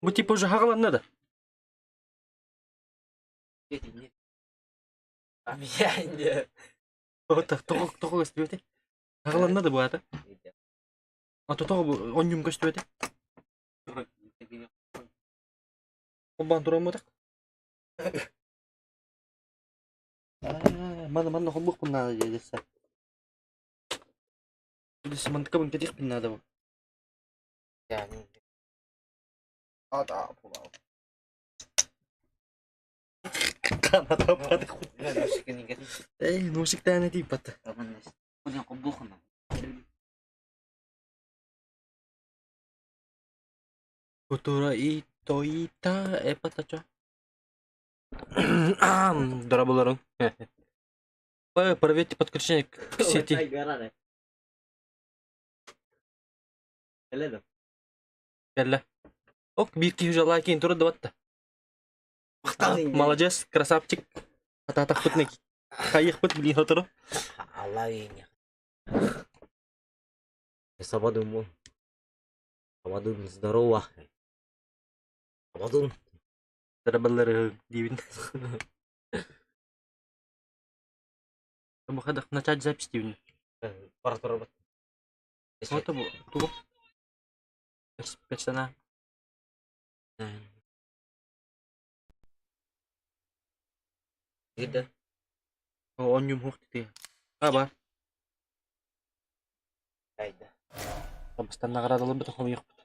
Бу типа уже хаҕаланна да? Тоҕо тоҕо көстүбэтэй? Хаҕаланна да бу аата? А то тоҕо бу онньум көстүбэтэй? Холбоон тураммытах. Маны манна холбуохпун наада дии дессе. Дессе мантыкабын кэтиэхпин наада бу. Эй, носиктааны тиийбатта. Кутура и тоита эпатача. Дорабыларың. Проверьте подключение к сети. Кэллэ. Ок, биир киһи уже лайкин турар да батта. Молодец, красавчик. Атаатахпытына хайыахпыт билин сотору. Сабадым. Сабадым, здорово. Сабадым. Дорабылары диибин. Бу начать запись диибин. Бара турабыт. Вот бу тугу? Персона. Где? Оонньуум суох тиийэ. А бар. Кайда. Бастан наҕараадаларбытын хомуйуохпут.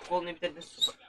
Полный бүтэрдин сука.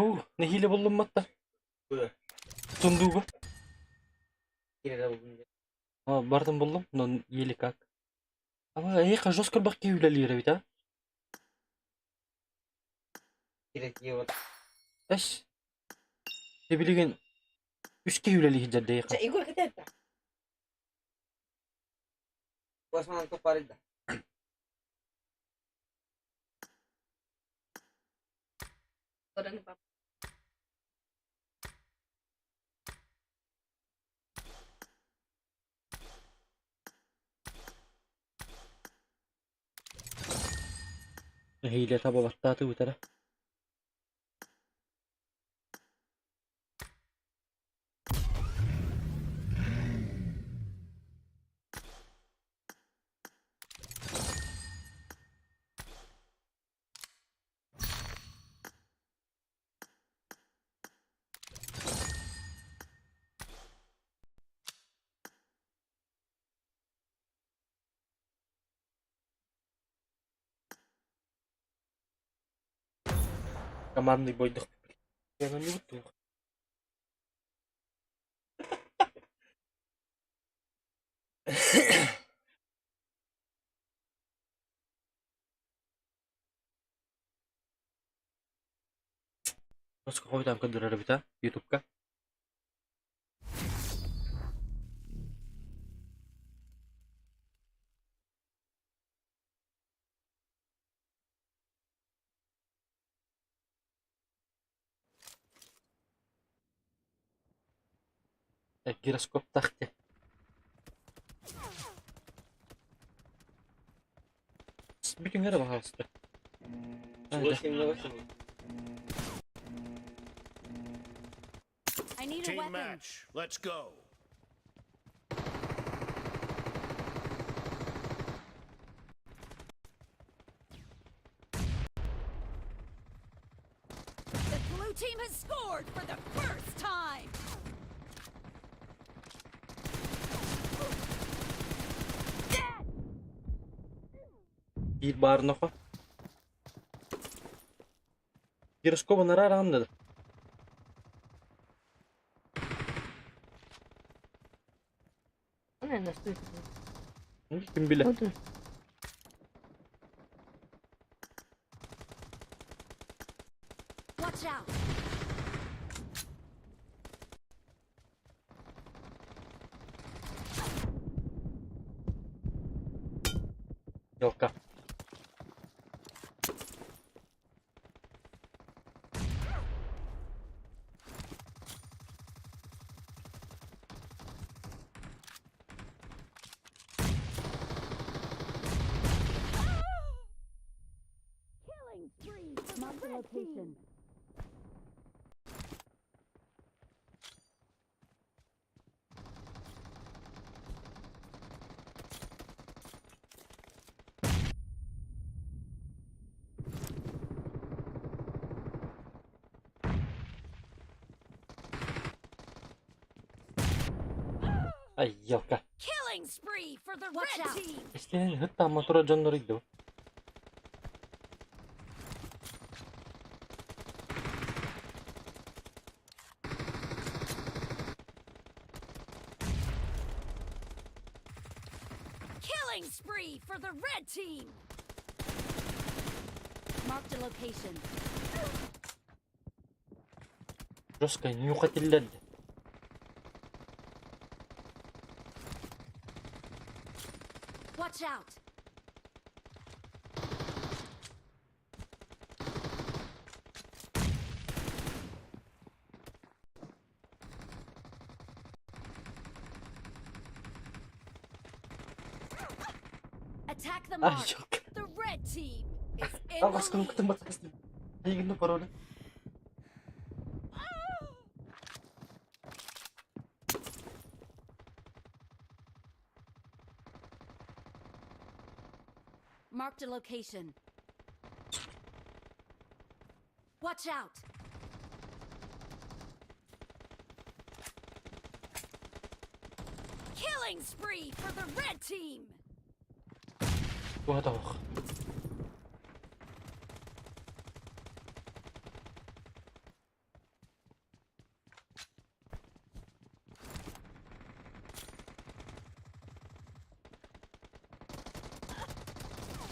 Оо, нэһиилэ буллумматта. Сундугу. О, бардым буллум, но еле как. А эйиэхэ жестко көрбөх киһи үлэлиир эбит а? Эс. Ты билигин үс киһи үлэлии сылдьар эйиэхэ. Егор кэтэ Нэһиилэ табабаттаатыбыт эрэ. Командный бойдох. Я на него туох. Хойутаан көрдөрөр эбит а ютубка. Гироскоптаах дии. Бүтүҥ эрэ баҕаста. I need a Team weapon. match. Let's go. The blue team has scored for the first time. Dead. Биир баар нохо. Гироскобун араан да. Ким билэ. Watch out. Елка. Killing spree for the red team. Ай, елка. Killing spree for the red team. Истэн хытта мотора дьоннор иду. Killing spree for the red team. Marked a location. Жестко нюхателлерdi. Watch out. Attack the Ай, mark. елка. The red team is in the Алғашқы lead. күтім батқасын. Егінді паролі. Marked a location. Watch out! Killing spree for the red team! Туһа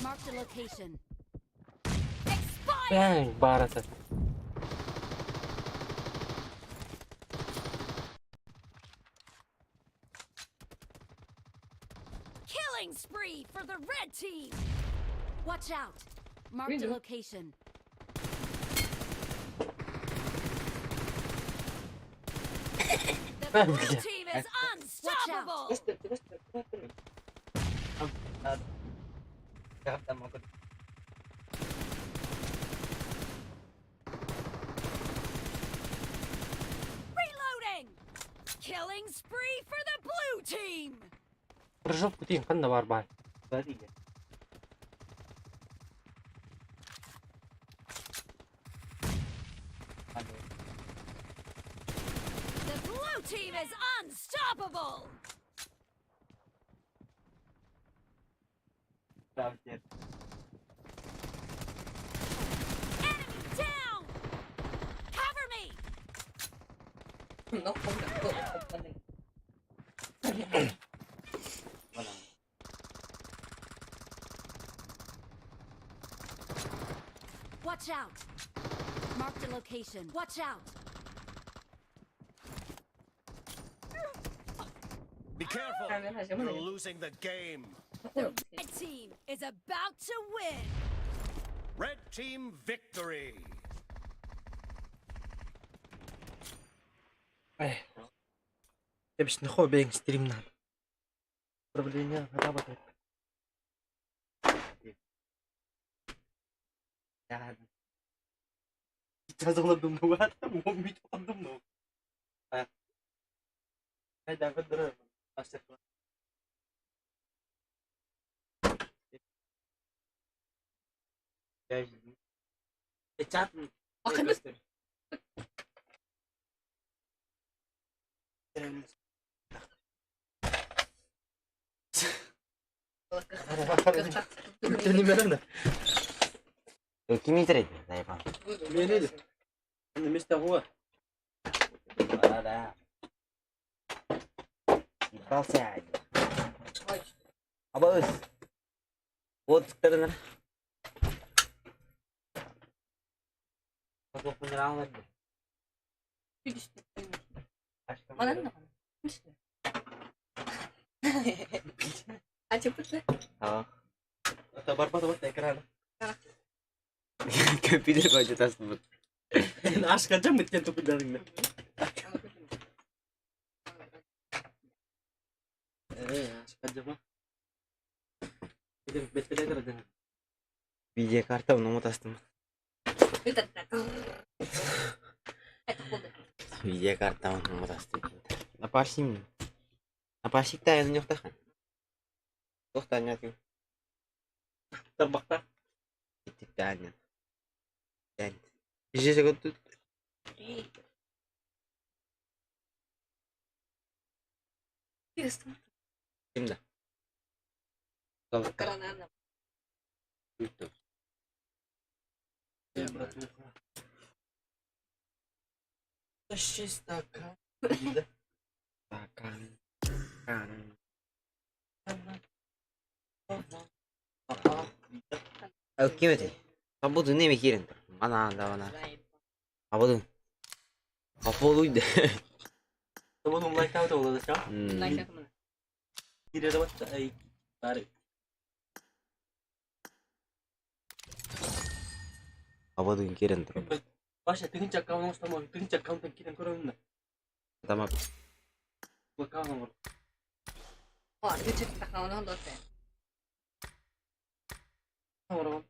Marked a location. Expired! Bang, баарата. Killing spree for the red team! Watch out! Marked a location. The blue team is unstoppable! Reloading! Killing spree for the blue team! Прыжок путин ханна бар баар. The blue team is unstoppable! Enemy down! Cover me! Watch out! Marked a location. Watch out! Be careful. You're losing the game. The red team is about to win! Red team victory. Эх. Кэбиснехо бэйэҥ стримнаан. Управление хатаабата. Кими трейд? Дай пан. Да, да. Ебался. Абыз. Вот сторона. А. Компьютер хочет остановить. Видеокарта умутастым. Видеокарта умутастым. Напарсим. Напарсик та я нюхтахан. Тохта нет. Тарбахта. Типтааннан. Здесь вот тут. Ким да? Тащи стакан. Стакан. Кан. Ким этэй? Абудун неме киирэн тур. Ана да ана. Абудун. Аполуйда. Табын лайкаут олады ша. Кире да ай. Бары. Абудун киирэн тур. Баша тыгынча аккаунт оңостом, тыгынча аккаунттан кирен көрөмүн да. Тамам. Аккаунт оңор. Оңор.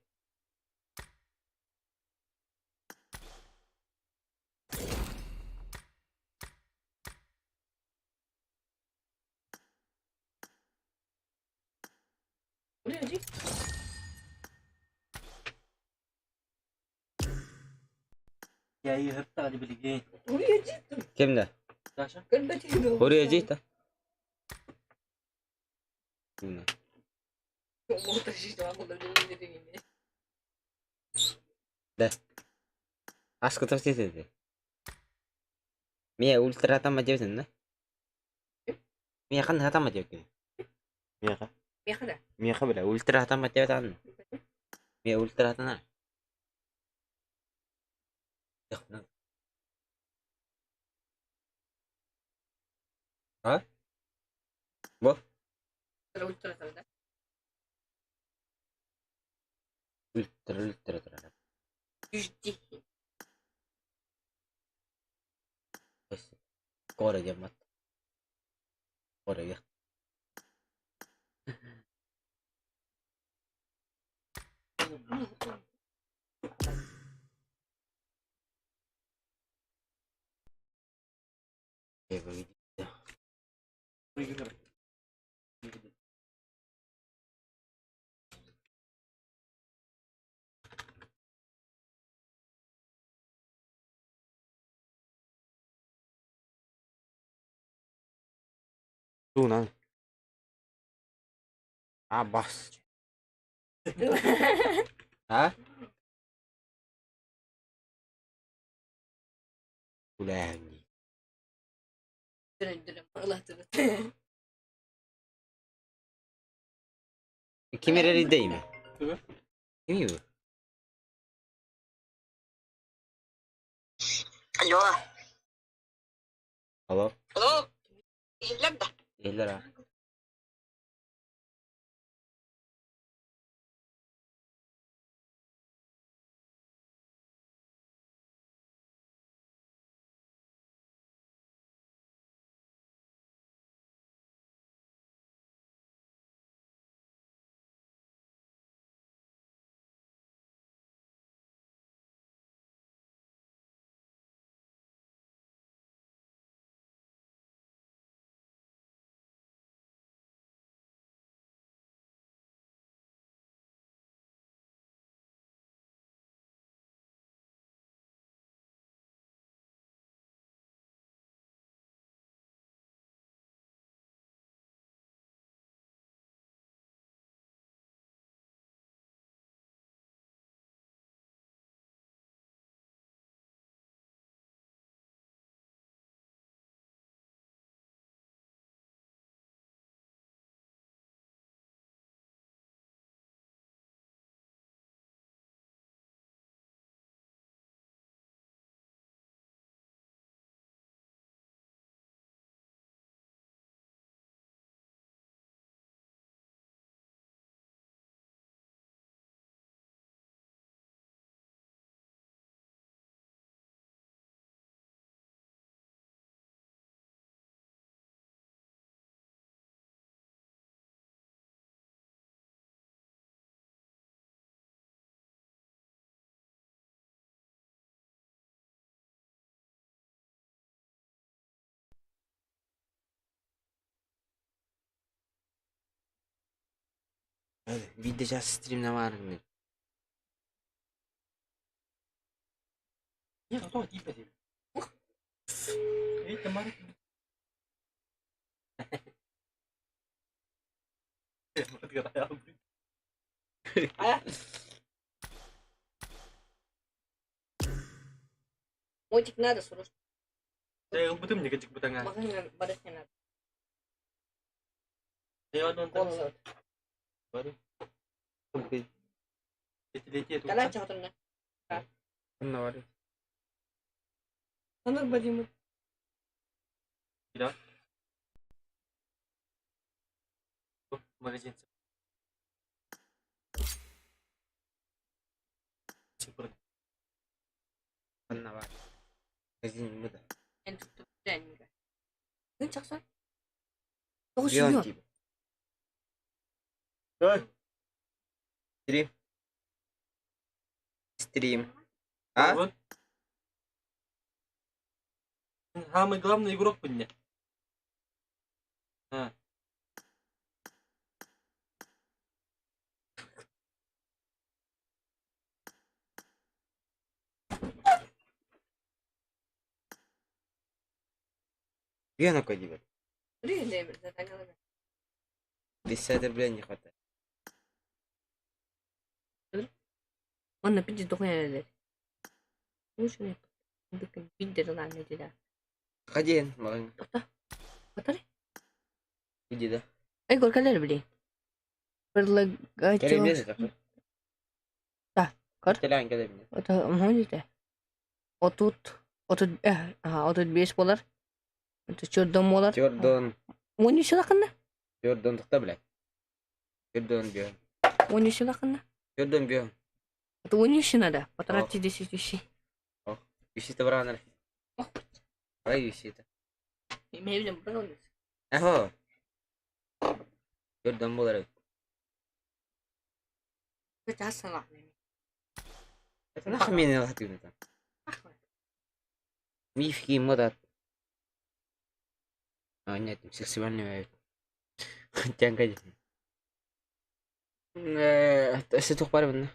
Я йыртта билге. Ким да? Даша. Хория жейт. Да. Аска тастетеди. Мия ультра атама дебитин да? Мия кандай атама деп Мияка. Мияка бля ультра атама деп атан. Мия ультра атана. А? Бо? Ультра ультра турар. Коре диэн бат. Коре Туунан. А бас. А? Улääни. Ким эрери дейме? Тугу? Ким бу? Алло. Алло. Алло. Иһиллэр да. Эллер а. Биирдэ чаас стримнамаарыҥ Мультик надо срочно. Ылбытым не кычык бутаҥа. Магазин барых не надо. Э, Кола Калача хотунна. Анар бадимы. Магазин. Магазин бу да. Күн чакса. Тоҕус Бион типа. Стрим. Стрим. А? Вот. Самый главный игрок по мне. А. Бион какой тебе? 50 рублей не хватает. Манна пиди дохуя Лучше мне. Ходи, магазин. Батарей. Иди, да. Егор, калер, блин. Предлагать. Да, кар. Телен кэлэбин. Это можете? Отут, отут, ага, отут бес болар. Это чөрдөн болар. Чөрдөн. Он үс лакында? Чөрдөн тухта, блядь. Чөрдөн бьем. Он үс лакында? Чөрдөн бьем. Это он үс надо. Потратьте 10 тысяч. Үсите баранар. Ай, үсите. Имею в виду, Ахо. Чөрдөн болар. Это Нахмени латыны там. Мифки модат. А, нет, сексуальный Тянка. Өссө тух бар bunun.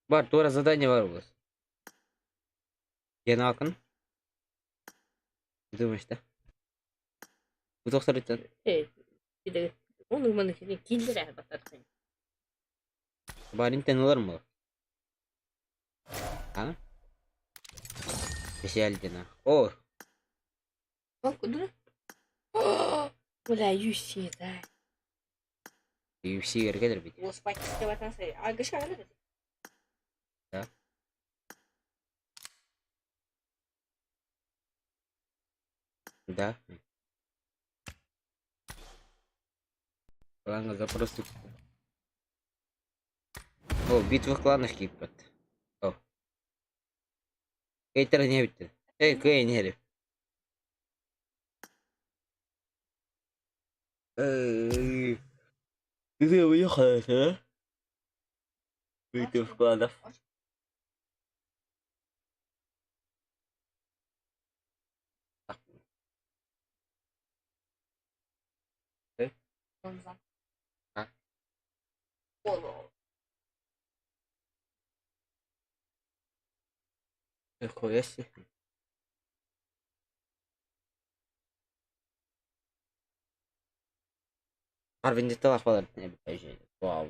Бар, тура задание бар у вас. Гена акын. Думаешь, да? Bu doktor lütfen. Onu bana şimdi kildire batar. Барин olur mu? А? Специально. О, Bak dur. Бля, UFC, да. UFC эргелер бит. Ол спайк деп атанса, а гышка кандай? Да. Да. Ладно, запрос. О, битва кланов кипит. О. Кейтер не битти. Эй, кей не herif. Эй. Ты уехал, а? Битва кланов. А? Нихуя себе. Арвин falan ne bir Вау,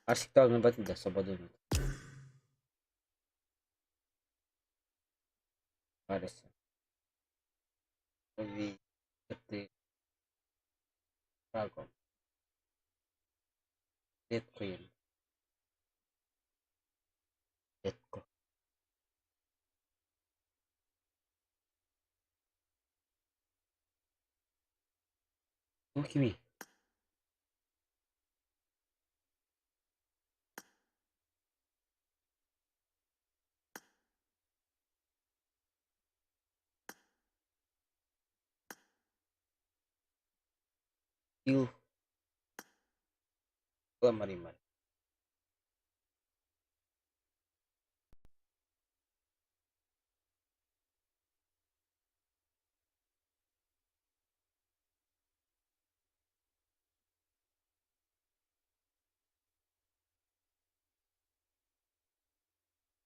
Арсик батил да свободу. Арис. Ви ты Драгон. Редко. Редко. Ну, kimi? Ил. Маримар.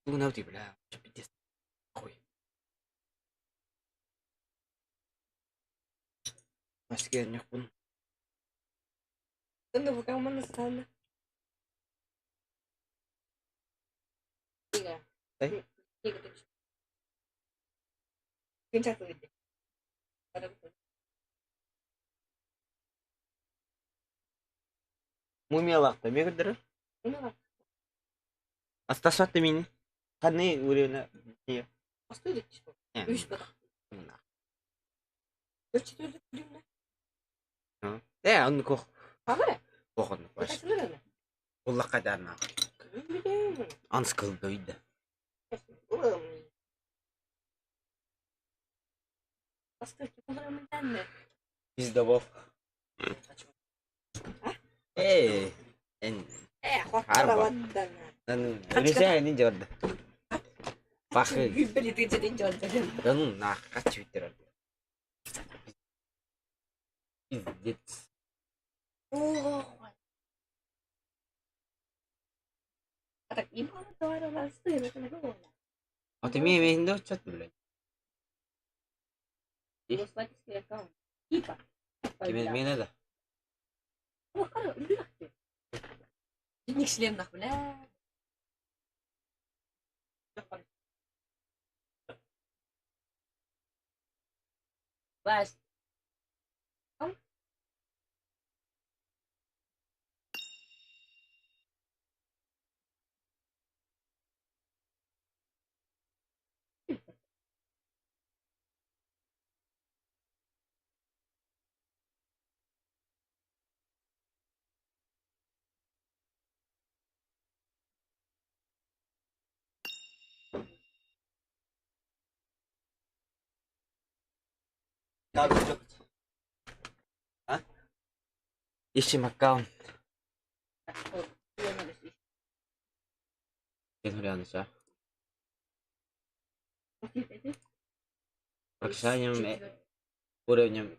Тугунабытый, бля, пиздец. Хуй. Маскианньахпын. Эй. Мумиялаахта эмиэ көрдөрөр. Астасватты мини. Ханны урена Э, онну кох. Кох онну баш. Уллакка дарна. Анскыл дойда. Пиздобол. Э, эн Арба. Нельзя не дёрда. Пахы. Да ну нах, хочу Пиздец. А ты мне имеешь да что блядь? Ким мен да? А? Ищем аккаунт. Кем Прокачанием уровнем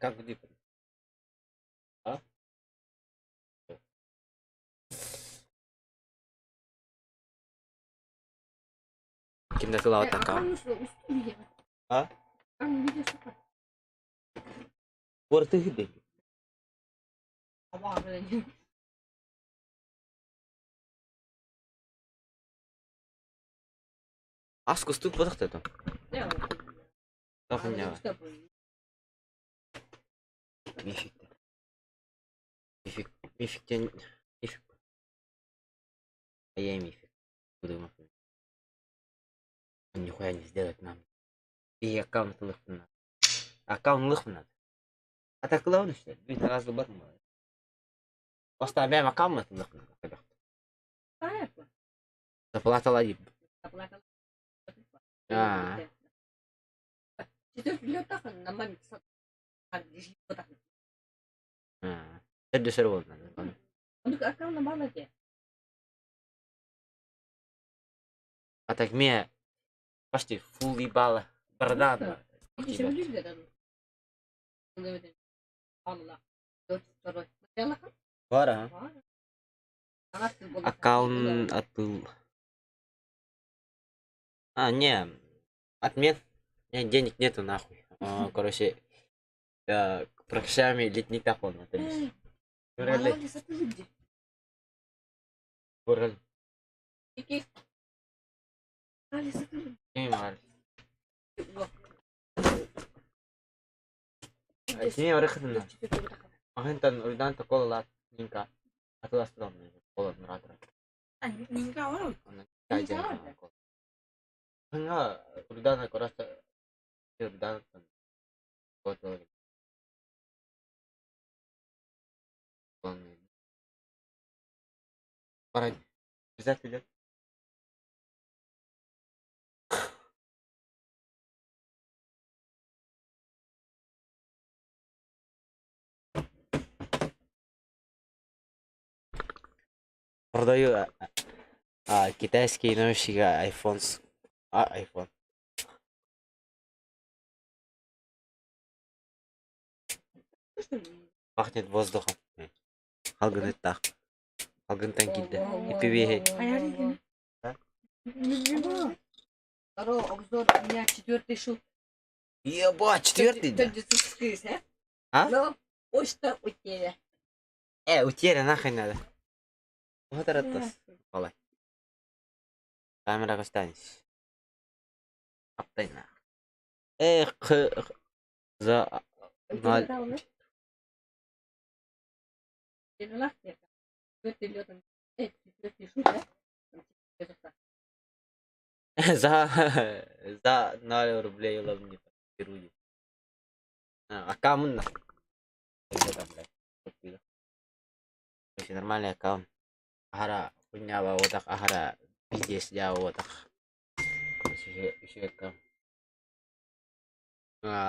Как где? А? Ким да аккаунт? А? Порты где? Аску стук подохты там. Тохня. Мифик. Мифик. Мифик тен. Мифик. А я и мифик. Буду махнуть. Он нихуя не сделает нам. И аккаунт лыхнет. Аккаунт лыхнет. А так главное, что ли? Раз бар ма. Оставляем аккаунт лыхнет. Заплатила дип. А. Төрдөсөр болду. А так мне почти фул ебало. Борода. Бар, а? Аккаунт отбыл. А, не. Отмен. Не, денег нету нахуй. А, короче, прокачаем летника он. Урали. Кими орыхытына. Ахынтан урдан таколла нинка. Атыластырам кола нуратра. Нинка ору. Ханга урдана кораса урдана кото. Пора обязательно. Продаю китайские наушники iPhone. А, iPhone. Пахнет воздухом. Халгыныттаах. Халгынтан киирдэ. Иппибиэһэй. Здорово, обзор. У меня четвертый шут. Ебать, четвертый, да? А? Ну, почта утеря. Утеря нахуй надо. Вот этот Балай. Камера останется. Аптай нахуй. Эх, за ноль. За 0 рублей ловни беру. Аккаунт нахуй. Где там, блядь? Купила. Короче, нормальный аккаунт. Ахара хуйня вот так ахара пиздец я вот так. Короче, еще аккаунт.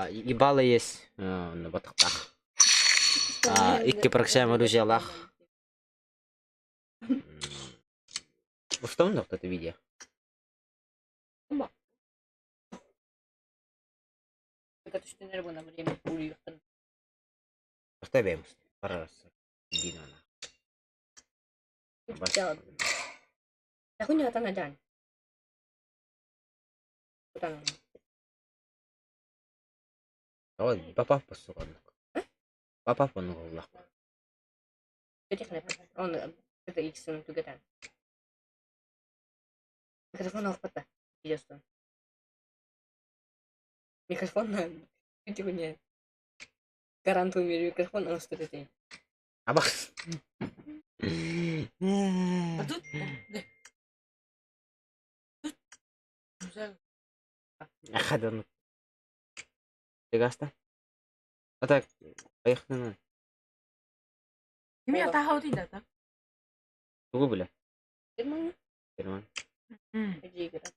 Ебало есть. Ну, вот так. Икки проксиама друзьялах. Устам да это видео? Поставим пару раз. Иди на. Ой, папа посуганок. Папа понугаллах. Микрофон алпата. Видеостан. Микрофон на видео Гарантую микрофон на устроитель. Абах. А тут? Хадан. Тегаста. А так, поехали. Кими атаха да? Тугу бля. Германия. Герман. Где играть?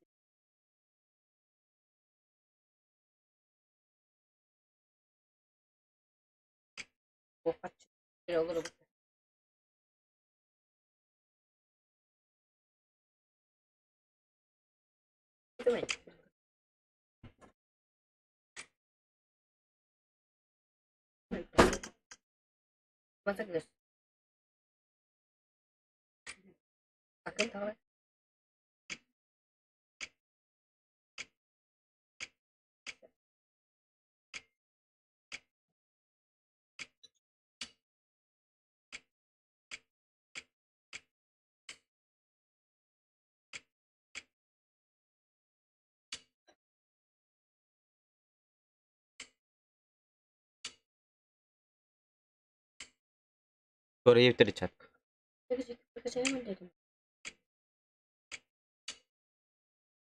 Скоро тридцатка.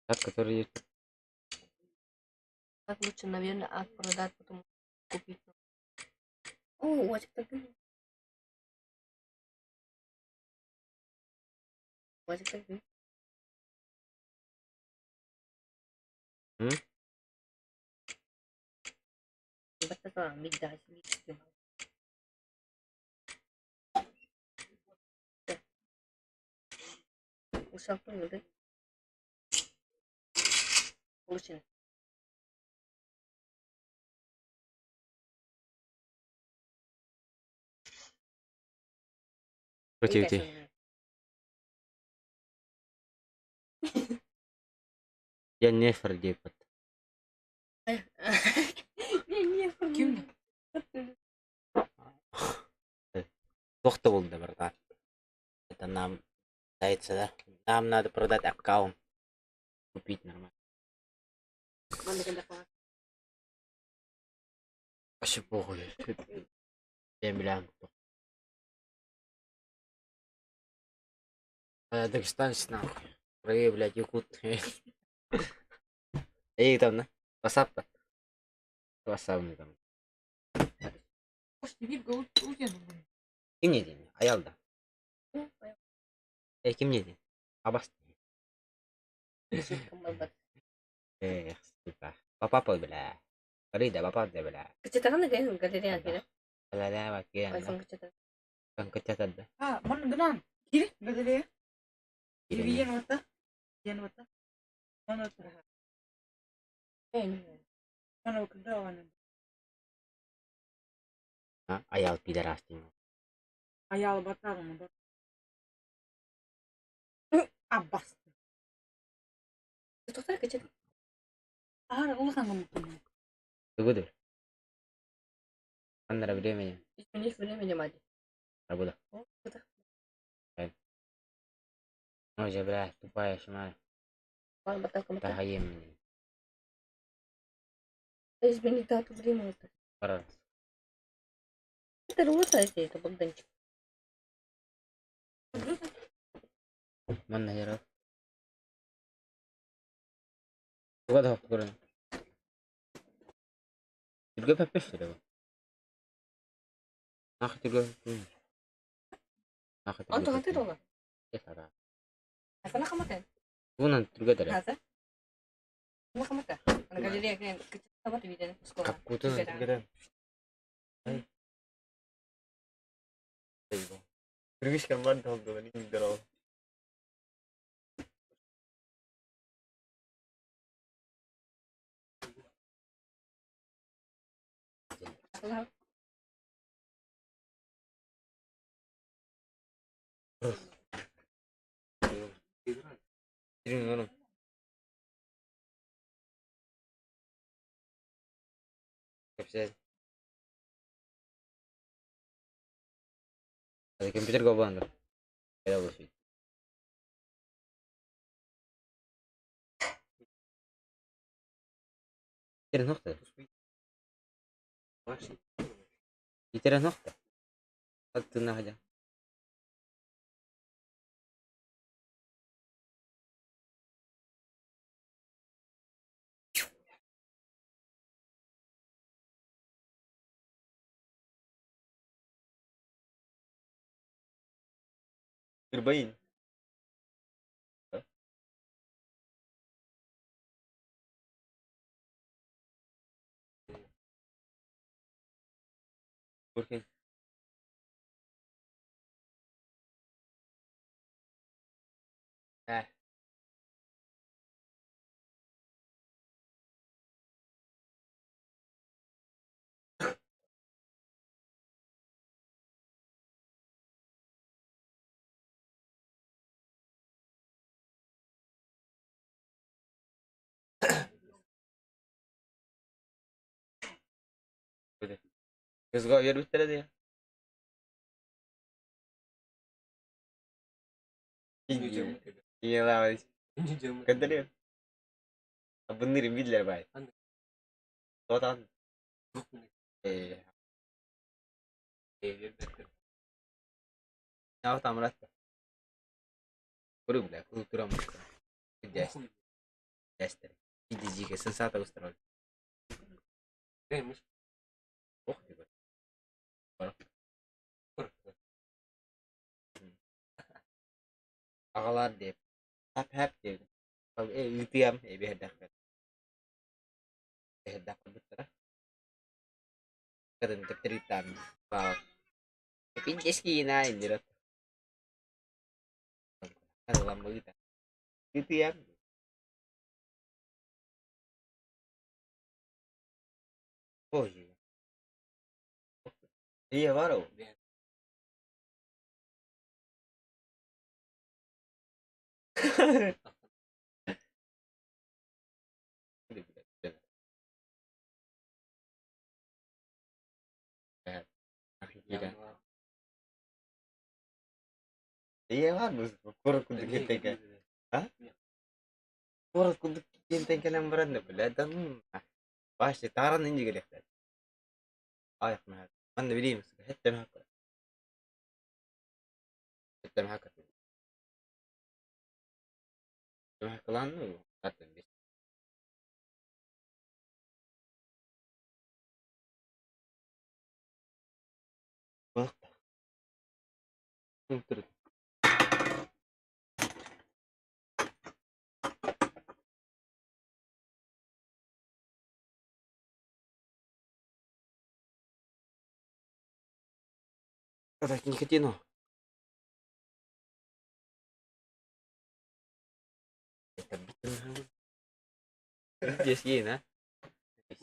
Так, который есть. Так лучше, наверное, ад продать, потом купить. О, вот так. Вот так. М? Крути, крути. Я не фордепот. Ким? Плохо был, да, братан. Это нам дается, да? Нам надо продать аккаунт. Купить нормально. Вообще похуй. Я миллион. Дагестанец нахуй. Проверь, блядь, якут. Эй, там, на? Васап-то? Васап мне там. Ким не день? Аялда. Эй, ким не день? Абас. Эх, сука. Папа, бля. Фарида, папа, бля. Бля, да, бакия. Айаал пидорас диэн. Тугу Аннара времени. Работа. Ну, же, бля, тупая шмара. Тахаем меня. Пора. Манна ярар. Туга да көрөн. Түргө пәппеш деді. Ах түргө. Ах түргө. Тугунан түргө дere. Капкутун түргө. Түргө. Кепсе. Компьютер гобан. Это лучше. Итер нохта. Итер нохта. Аттына хажа. Кырбайын. Көркен. Ә. Kızga yer bittiredi ya. İyi Көндөрү. Бынныр билер бай. Тодан. Э. Яа тамрат. Көрү бля, культура муска. Дяс. Дястер. Иди сенсата устроили. Ох ты. Агалар деп. Хап хап деп. Ытыям эбиһэрдэхпэр. Эһэрдэхпэр Катын тэптэритам. Вау. Pinches kina indira. Alam mo kita. Ытыям. Ой. Iya baru. Iya bagus. Курок курдук кентенке. А? Курок курдук кентенкелен баран да бля да ну. Баш таран инжи келехтер. Аяк маа. Манна билим. Хетте маа. Хетте маа. Маа клан ну. Аттан бис. Бак. Турут. Это никотину. Здесь ей, на?